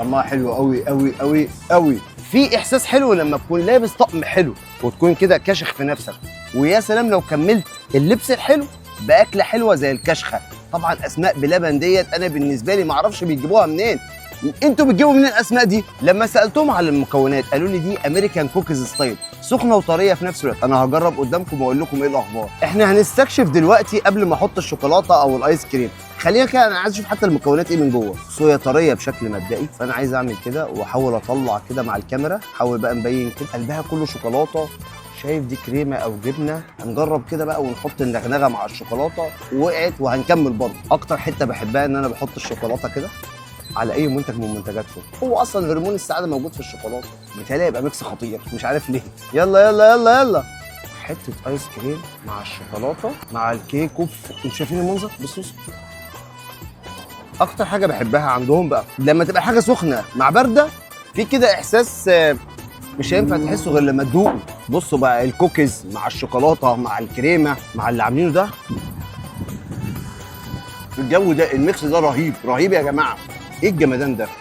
طعمها حلو قوي قوي قوي قوي. في احساس حلو لما تكون لابس طقم حلو وتكون كده كاشخ في نفسك، ويا سلام لو كملت اللبس الحلو باكله حلوة زي الكشخه. طبعا اسماء بلبن ديت انا بالنسبة لي ما اعرفش بيجيبوها منين. انتوا بتجيبوا منين الاسماء دي؟ لما سالتهم على المكونات قالوا لي دي American cookies style، سخنة وطريه في نفس الوقت. انا هجرب قدامكم واقول لكم ايه الاخبار. احنا هنستكشف دلوقتي قبل ما احط الشوكولاتة او الايس كريم. خلينا كده، انا عايز اشوف حتى المكونات ايه من جوه. صويا طرية بشكل مبدئي، فانا عايز اعمل كده واحاول اطلع كده مع الكاميرا، احاول بقى نبين كده قلبها كله شوكولاته. شايف دي كريمة او جبنه؟ هنجرب كده بقى ونحط النغنغه مع الشوكولاته. وقعت، وهنكمل برضه. اكتر حتة بحبها ان انا بحط الشوكولاتة كده على اي منتج من منتجاتهم. هو اصلا هرمون السعادة موجود في الشوكولاته، متهيألي يبقى mix خطير، مش عارف ليه. يلا يلا يلا يلا، حتة ايس كريم مع الشوكولاتة مع الكيك. اوف، انتوا شايفين المنظر؟ بصوا بصوا. اكتر حاجة بحبها عندهم بقى لما تبقى حاجة سخنة مع بارده، في كده احساس مش هينفع تحسه غير لما تدوقه. بصوا بقى الكوكيز مع الشوكولاتة مع الكريمة مع اللي عاملينه ده في الجو ده، ال mix ده رهيب رهيب يا جماعه. ايه الجمدان ده؟